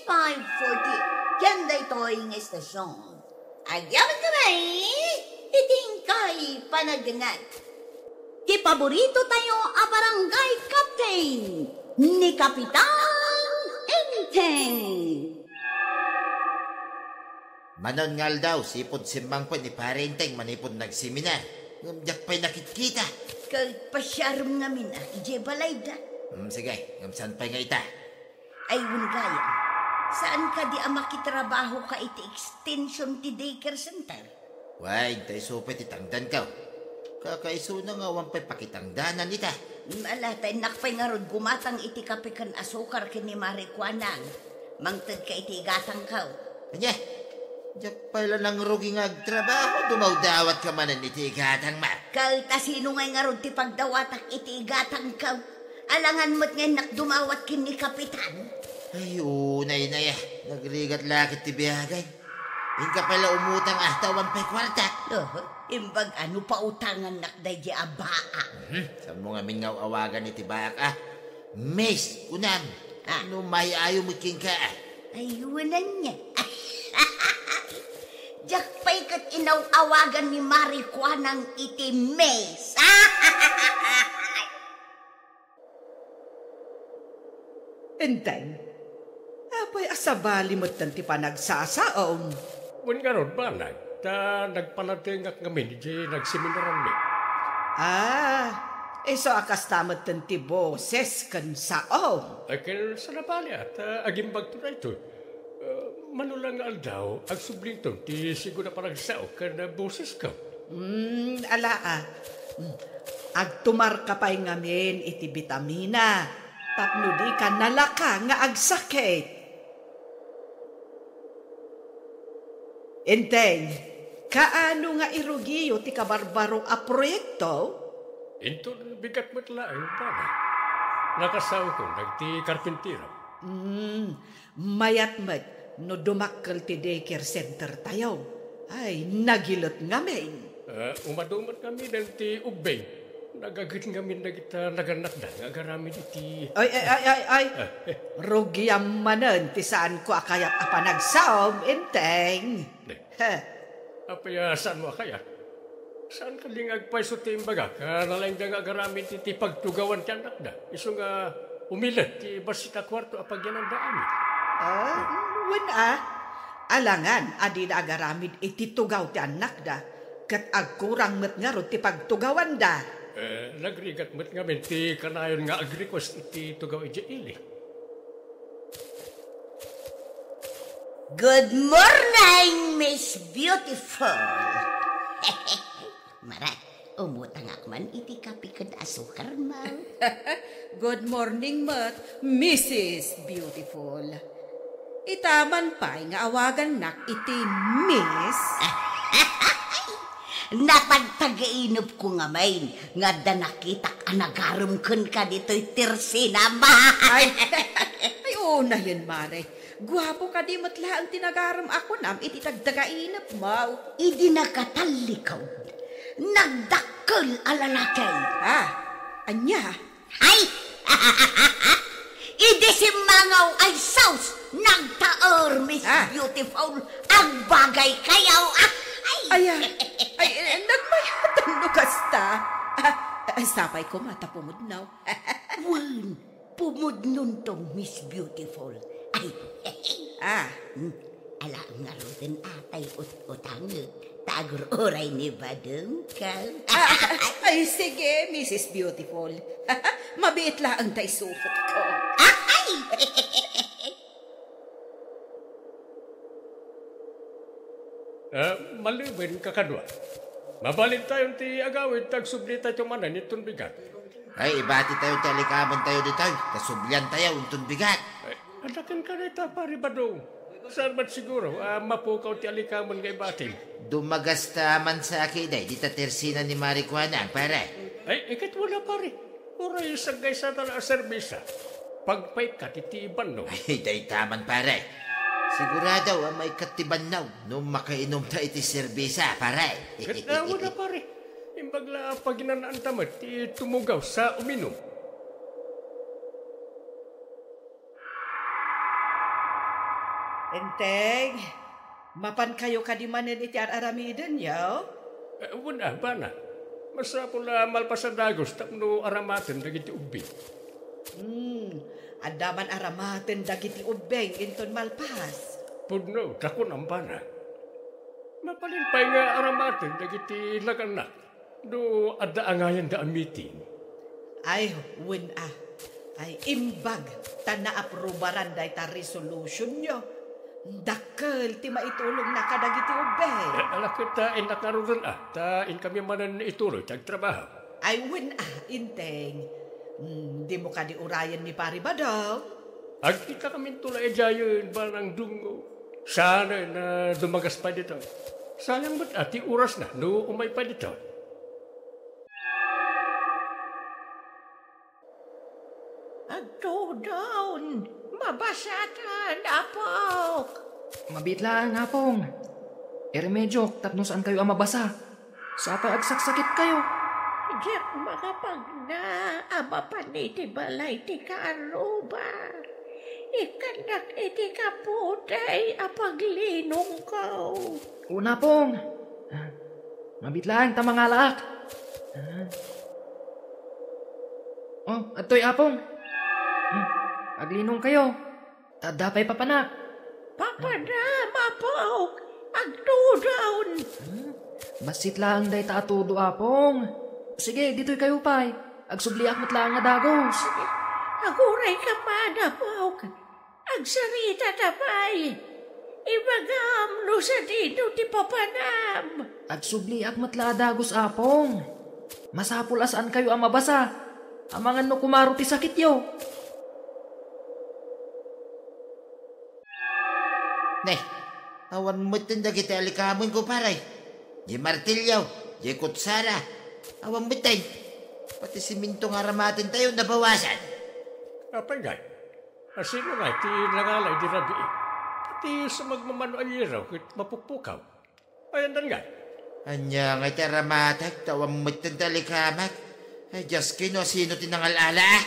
five forty ken daytoy nga istasyon. Agyamankami iti inkay panagdengngeg. Ti paborito tayo a barangay captain, ni Kapitan Enteng. Manon nga aldaw, sipud simmangko ni Pare Enteng manipud nagsemina. Ngem diak pay nakitkita. Ket pasiarem ngamin a, idiay balayda. Hmm, sige, ngem saan pay nga ita? Ay, wen gayam. Saan kadi a makitrabaho ka iti extension ti daycare center? Wen, ta isu pay ti tangdanko. Kakaisuna nga awan pay pakitangdanan ita. Mm, ala, ta innak pay ngarud gumatang iti kape ken asukar ken ni Mari Kuanang. Mangted ka iti igatangko. Ania? Diak pay la nangrugi nga agtrabaho, dumawdawat ka manen iti igatangmo. Ket ta sino ngay ngarud ti pagdawatak iti igatangko? Alangan met nga innak dumawat ken ni Kapitan. Ay, unay, nay, ah. Nagrigat la ket ti biagay. Inka pay la umutang, ah, ta awan pay kuartak. Oho, imbag a no pautangannak daydi a baak. Mhm. Saanmo ngamin nga aw-awagan iti baak, ah? Miss, kunam. Ah. No maayaw met kenka, ah. Ay, wen ania. Diak pay ket inaw-awagan ni Mari Kuanang iti Miss. Enteng, apay a sabali metten ti panagsasaom? Wen ngarud, banag, ta nagpaladengak ngamin idiay nagseminaranmi. Ah, isu a kasta metten ti boses ken saom. Ay, ket sabali, a, ta agimbagto daytoy. Ah, mano la nga aldaw, agsublinton ti sigun a panagsao ken bosesko. Hmm, ala, ah. Hmm. Agtumarka pay ngamin iti bitamina tapno dika nalaka nga agsakit. Enteng, kaano nga irugiyo ti kabarbaro a proyekto? Inton bigat met laeng, bana. Nakasaokon dagiti karpintero. Hmm, mayat met no dumakkel ti daycare center tayo. Ay, nagilet ngamin. Ah, umadu met ngamin dagiti ubbing. Nagaget ngamin dagita nagannakda nga agaramid iti Ay, ay, ay, ay, ay. Ah, eh. Rugiam manen ti saanko a kayat a panagsaom, Enteng. Ne. He. Apay a saanmo a kayat? Saan kadi nga agpayso ti imbagak? Ah, nalaingda nga agaramid iti pagtugawan ti annakda. Isu nga umilet ti bassit a kuarto a pagyananda amin. Ah, wen a. Alangan a dida agaramid iti tugaw ti annakda, ket agkurang met ngarud ti pagtugawanda. Eh, nagrigat met ngamin ti kanayon nga agrequest iti tugaw idiay ili. Good morning, Miss Beautiful. Mara, umutangak man iti kape ken asukar, ma. Good morning met, Missus Beautiful. Ita man pay nga awagannak iti Miss. Napantagainepko ngamin nga adda nakitak a nagarem kenka ditoy tersina, ma. Ay, ay, unayen, Mare. Guapo kadi met laeng ti nagarem a kunam iti tagtagainepmo. Idi nakatallikud, nagdakkel a lalaki. Ah, ania? Ay! Idi simmangaw ay sauce, nagtaer, Miss Ah. Beautiful, agbagay kayo. Ah, ay! Ay, ah, ay, eh, nagmayatan no kasta. Ah, ah, sapay koma ta pumudnaw. Wen, pumudnonto, Miss Beautiful. Ay, Ah. Hmm, ala, ngaruden atay ut-utang. Ta agur-uray ni Badengko. Ah, ah, ay, sige, Missus Beautiful. Mabiit laeng ta isupotko. Ay! Ah, maliwen, kakadua. Mabalintayon ti agawid, ta agsublitayo manen iton bigat. Ay, ibatitayo ti alikamentayo ditoy, ta subliantayo inton bigat. Ay, adda kenka dayta, Pari Badong. Saan met siguro a mapukaw ti alikamen nga ibatim? Dumagasta man sa kiday, dita tersina ni Mari Kuanang, pare. Ay, iket wala, pare. Uray saggaysada la a serbesa. Pagpaitka ti, ti banno. Ay, dayta man, pare. Sigurado a maikkat ti banno no makainom ta iti serbesa, pare. Ket, ah, wala, pare. Imbag la a paginanaanta met ti tumugaw sa uminum. Enteng, mapankayo kadi manen iti ar-aramidenyo? Eh, wen a, bana. Masapul a malpas a dagus tapno aramaten dagiti ubbing. Hmm, adda man aramaten dagiti ubbing inton malpas. Pudno, ta kunam, bana. Mabalin pay nga aramaten dagiti nagannak. No adda angayanda a meeting. Ay, wen a. Ay, imbag ta naaprubaran dayta resolutionyo. Dakkel ti maitulongna kadagiti ubbing. Eh, ala ket ta innak ngaruden a, ta inkami manen ituloy ti agtrabaho. Ay, wen a, Enteng. Hmm, dimo kadi urayen ni Pari Badong? Agkitakaminto la idiayen, Banang Dungo. Saan a dumagas pay ditoy. Sayang met a ti orasna no umay pay ditoy. Agtudon, mabasatan, apok. Mabiit laeng, Apong. Iremediok tapno saankayo a mabasa. Sapay agsaksakitkayo. Diak makapagna a mapan iti balay ti kaarruba. Ikkannak iti kaputay a paglinongko. Una, Apong. Ah, mabiit laeng ta mangalaak. Ah. Oh, adtoy, Apong. Hmm, aglinongkayo. Ta adda pay papanak. Papanam, apok, agtudon. Hmm? Bassit laeng dayta a tudo, Apong. Sige, ditoykayo pay. Agsubliak met laeng a dagus. Agurayka man, apok. Agsarita ta pay. Ibagam no sadino ti papanam. Agsubliak met la a dagus, Apong. Masapul a saankayo a mabasa. Amangan no kumaro ti sakityo. Ne, awan metten dagiti alikamenko, pare. Diay martilyo, diay kutsara, awan metten. Pati siminto nga aramatentayo, nabawasan. Apay ngay? Asino ngay ti nangala idi rabii? Ti sumagmamano a yero ket mapukpukaw. Ayandan ngay? Ania ngay ti aramatek, ta awan metten ti alikamek? Ay, Dios, ken no asino ti nangal-ala, a?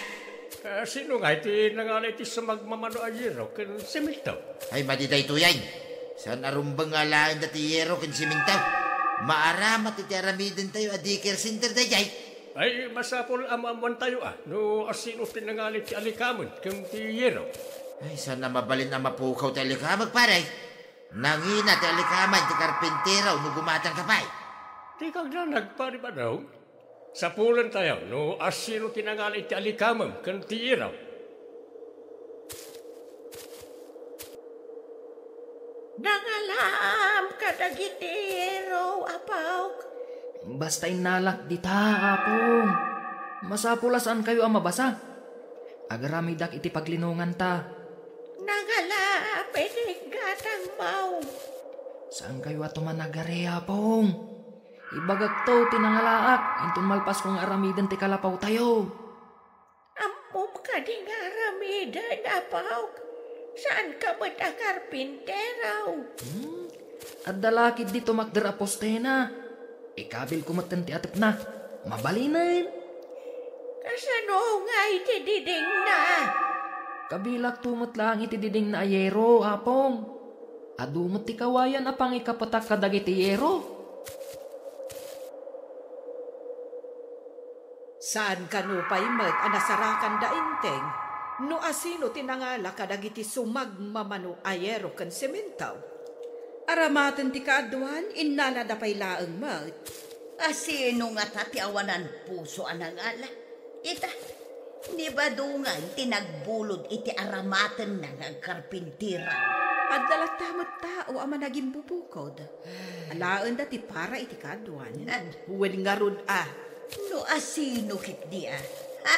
Ah, sino ngay ti nangala iti sumagmamano a yero ken semento? Ay, madi daytoyen. Saan a rumbeng nga alaen dati yero ken semento. Maaramat iti aramidentayo a daycare center daydiay. Ay, masapul a maammoantayo a no asino ti nangalay ti alikamen ken ti yero. Ay, saan a mabalin a mapukaw ti alikamek, pare. Nangina ti alikamen ti karpintero no gumatangka pay. Dika agdanag, Pare Badong. Sapulentayo no asino ti nangalay ti alikamem ken ti yero. Nangalaam kadagiti yero, apok. Basta innalak dita, Apong. Masapul a saankayo a mabasa. Agramidak iti paglinonganta. Nangalaam iti gatangmo. Saankayo a tumanagari, Apong. Ibagakto ti nangalaak, inton malpasko nga aramiden ti kalapawtayo. Ammom kadi nga aramiden, apok? Saanka met a karpintero? Hmm? Adda la ketdi tumakder a postena. Ikabilko metten ti atepna. Mabalinen. Kasano nga iti didingna? Kabilakto met laeng iti didingna a yero, Apong. Adu met ti kawayan a pangikapetak kadagiti yero. Saan kano pay met a nasarakanda, Enteng, no asino ti nangala kadagiti sumagmamano a yero ken semento? Aramaten ti kaaduan, innalada pay laeng met. Asino ngata ti awanan puso a nangala? Ita, ni Badongan ti nagbulod iti aramatenna nga agkarpintero. Adda latta met tao a managimbubukod. Alaenda ti para iti kaaduan. Wen ngarud a. No asino ketdi a, ha?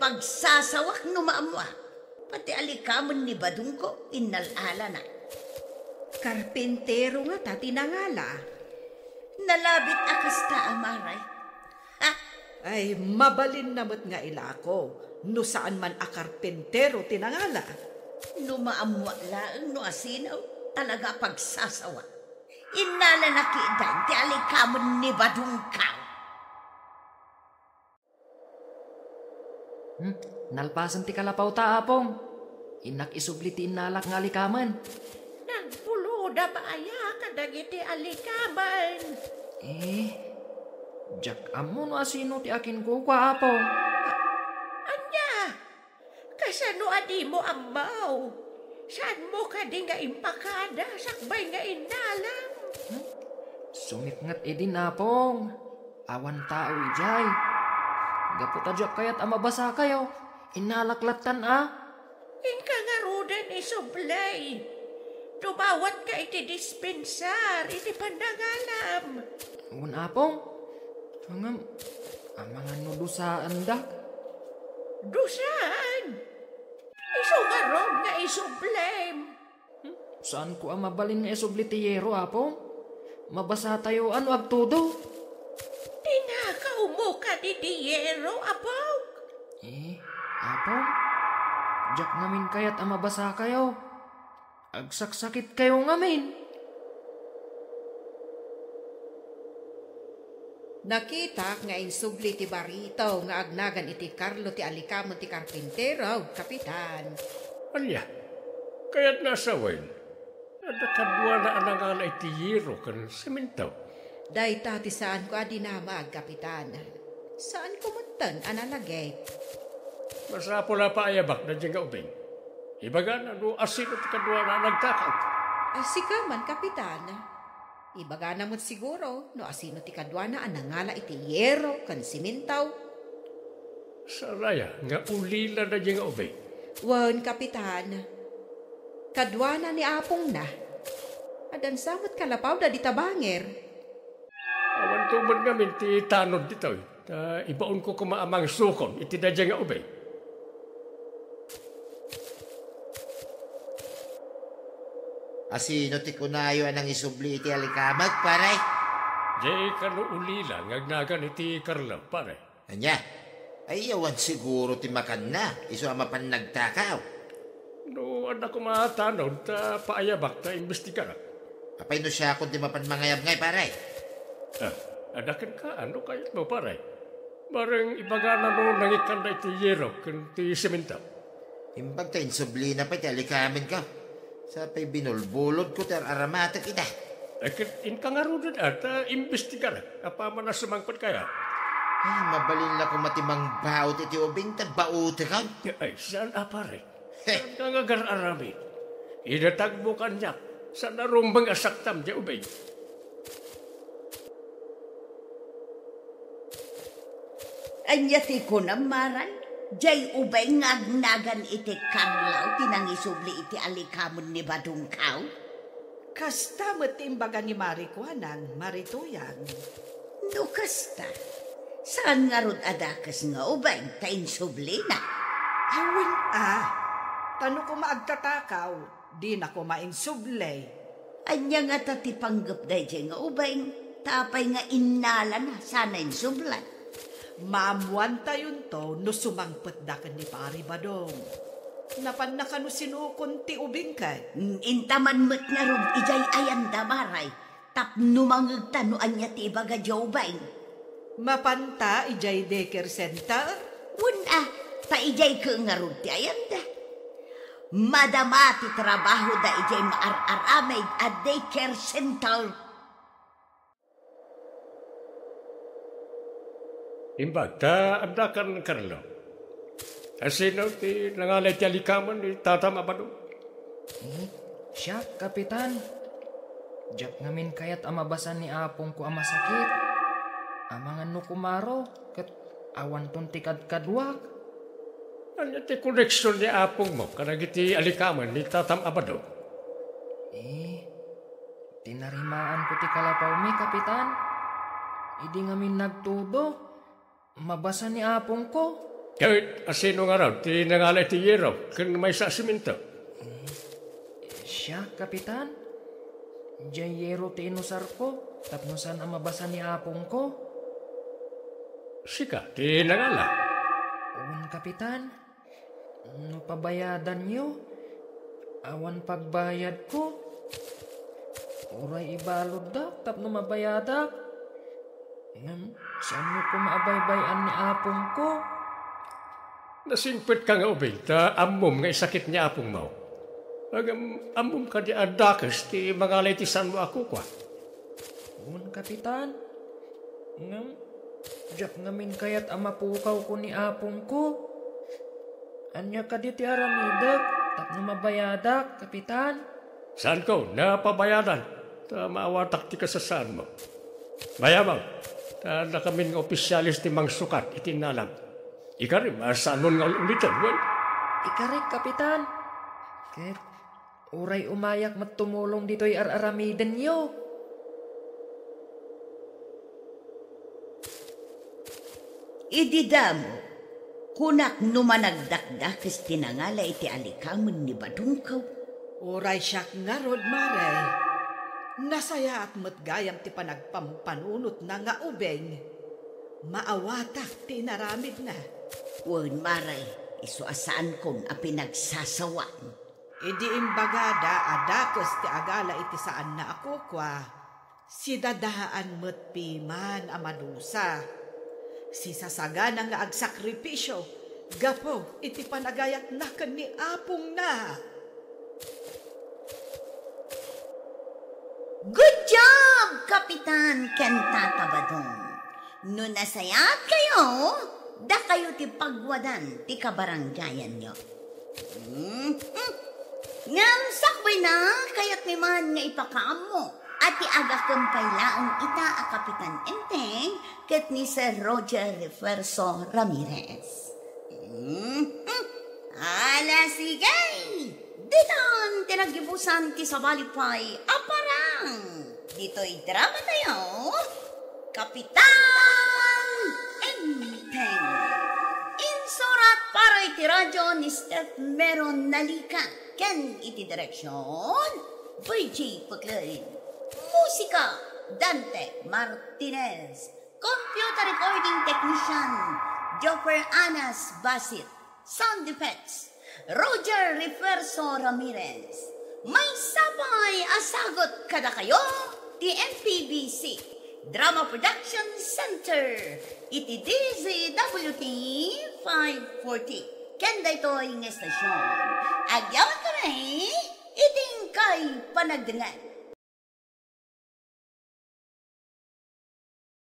Pagsasawak no maammoak. Pati alikamen ni Badongko, innal-alana. Karpintero ngata ti nangala. Nalabit a kasta a maray. Ha? Ay, mabalinna met nga ilako, no saan man a karpintero ti nangala. No maammoak laeng no asino, talaga a pagsasawak. Innalana ketdin ti alikamen ni Badongko. Hmm, nalpasen ti kalapawta, Apong. Innak isubli ti innalak nga alikamen. Nagbulodam aya kadagiti alikamen? Eh, diak ammo no asino ti akinkukua, Apong. Ania? Kasano a dimo ammo? Saanmo kadi nga impakada sakbay nga innalam? Hmm? Sumipnget idin, Apong. Awan tao idiay. Gapu ta diak kayat a mabasakayo, innalak lattan a. Inka ngaruden isubli. Dumawatka iti dispensar iti panangalam. Wen, Apong. Ngem, amangan no dusaandak. Dusaan? Isu ngarud nga isublim. Hmm? Saanko a mabalin nga isubli ti yero, Apong? Mabasatayo a no agtudo. Tinakawmo kadi ti yero, Apong? Eh, Apong? Diak ngamin kayat a mabasakayo. Agsaksakitkayo ngamin. Nakitak nga insubli ti barito nga agnagan iti karlo ti alikamen ti karpintero, Kapitan. Ania? Kayatna a sawen? Adda kaduana a nangala iti yero ken semento. Dayta ti saanko a dinamag, Kapitan. Saanko metten a nalagip. Masapul a paayabak daydiay nga ubing. Ibagana no asino ti kaduana a nagtakaw. Ay, sika man, Kapitan. Ibagana met siguro no asino ti kaduana a nangala iti yero ken semento. Saan aya nga ulila daydiay nga ubing? Wen, Kapitan. Kaduana ni apongna. Addansa met kalapawda dita bangir. Awanto met ngamin ti tanod ditoy. Ta ibaonko koma a mangsukon iti daydiay nga ubing. Asino ti kunayo a nangisubli iti alikamek, pare? Diay kano ulila nga agnagan iti karlo, pare. Ania? Ay, awan siguro ti makanna, isu a mapan nagtakaw. No adda koma tanod, ta paayabak ta imbestigarak. Apay no siakon ti mapan mangayab ngay, pare? Ah, adda kenka, no kayatmo, pare. Bareng ibagana no nangikkanda iti yero ken ti semento. Imbag ta insublina pay ti alikamenko. Sa pay binulbulodko ti ar-aramatek ita. Ay, ket inka ngaruden a ta imbestigar apaman a sumangpet kaya. Ah, mabalin la koma ti mangbaut iti ubing ta bautekon. Ay, saan a pare? Heh. Saan ka nga agar-aramid? Idatagmo kaniak, saan a rumbeng a saktam diay ubing. Ania ti kunam, Maray? Diay ubing nga agnagan iti karlaw ti nangisubli iti alikamen ni Badongkaw? Kasta met ti imbaga ni Mari Kuanang, Mari Tuyang. No kasta, saan ngarud a dakes nga ubing ta insublina? Awan a. Ta no koma agtatakaw, dina koma insubli. Ania ngata ti panggep daydiay nga ubing? Ta apay nga innalana sana insubli? Maammuantayonto no sumangpetda ken ni Pari Badong. Napanna kano sinukon ti ubing ket? Mm, intaman met ngarud idiay ayanda, Maray, tapno mangegta no ania ti ibaga diay ubing. Mapanta idiay daycare center? Wen a, ta idiay ket ngarud ti ayanda. Madama ti trabahoda idiay maar-aramid a daycare center. Imbag ta addakan karlaw. Asino ti nangala iti alikamen ni tatam a Badong? Eh, siak, Kapitan. Diak ngamin kayat a mabasa ni apongko a masakit. Amangan no kumaro, ket awanton ti kadkaduak. Ania ti koneksion ni apongmo kadagiti alikamen ni tatam a Badong? Eh, tinarimaanko ti kalapawmi, Kapitan. Idi ngamin nagtudo, mabasa ni apongko. Ket asino ngarud ti nangala iti yero ken maysa a simento? Eh, siak, Kapitan. Diay yero ti inusarko tapno saan a mabasa ni apongko. Sika ti nangala? Wen, Kapitan. No pabayadanyo, awan pagbayadko. Uray ibaluddak tapno mabayadak. Ngem saanyo koma a baybay-an ni apongko. Nasingpetka nga ubing ta ammom nga isakit ni apongmo. Ngem ammom kadi a dakes ti mangala iti saanmo a kukua? Wen, Kapitan. Ngem diak ngamin kayat a mapukawko ni apongko. Ania kadi ti aramidek tapno mabayadak, Kapitan? Saanko a pabayadan, ta maawatak ti kasasaanmo. Mayamang, ta adda ngamin nga opisiales ti mangsukat iti innalam. Ikarim a saanmon nga ul-uliten, wen? Ikarik, Kapitan. Ket uray umayak met tumulong ditoy ar-aramidenyo. Idi damo, kunak no managdakdakes ti nangala iti alikamen ni Badongkaw. Uray siak ngarud, Mare, nasayaat met gayam ti panagpampanunotna nga ubing. Maawatak ti inaramidna. Wen, Mare, isu a saankon a pinagsasawaan. Idi imbagada a dakes ti agala iti saanna a kukua, sidadaan met piman a madusa. Sisasagana nga agsakripisio gapu iti panagayatna ken ni apongna. Good job, Kapitan ken Tata Badong! No nasayaatkayo, dakayo ti pagwadan ti kabaranggayanyo. Mhm. Ngem sakbayna, kayatmi man nga ipakaammo a ti agakem pay laeng ita a Kapitan Enteng ket ni Sir Roger Refuerzo Ramirez. Mhm. Ala, sige! Ditan ti naggibusan ti sabali pay a parang ditoy dramatayo, Kapitan Enteng. Insurat para iti radyo ni Steph Meron Nalica ken iti direksion, Virgie Paclin. Musika, Dante Martinez. Computer recording technician, Joffer Anas Basit. Sound effects, Roger Refuerzo Ramirez. Maysa pay a sagut kadakayo ti M P B C Drama Production Center iti D Z W T five forty. Ken daytoy nga estasion, agyamankami iti inkay panagdengngeg.